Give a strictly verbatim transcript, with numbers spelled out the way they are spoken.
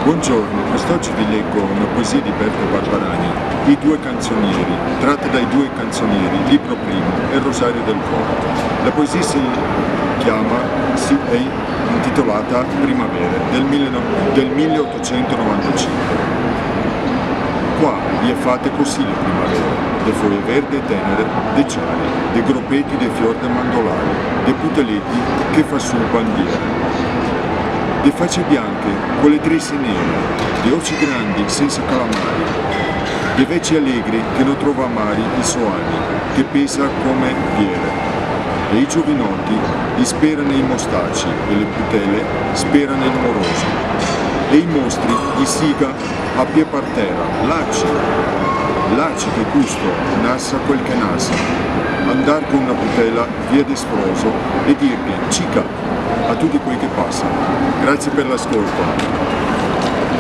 Buongiorno, quest'oggi vi leggo una poesia di Berto Barbarani, I due canzonieri, tratta dai due canzonieri, libro primo, e Rosario del Coro. La poesia si chiama, si, è intitolata Primavere, del mille no-, del milleottocentonovantacinque. Qua i è fate cusì le primavere, de foie verde e tenere, de ciari, de gropeti de fior de mandolari, de puteleti che fa su bandiere, de face bianche co le trese nere, de oci grandi sensa calamari, de veci alegri che no trova mari i so ani, che pesa come piere. E i giovinoti i spera nei mostaci e le putele spera nel moroso. E i mostri i siga a pie par tera, laci, laci che custo, nasa quel che nasa. Andar co una putela via de sfroso e dirghe cica a tuti quei che pasa. Grazie per l'ascolto.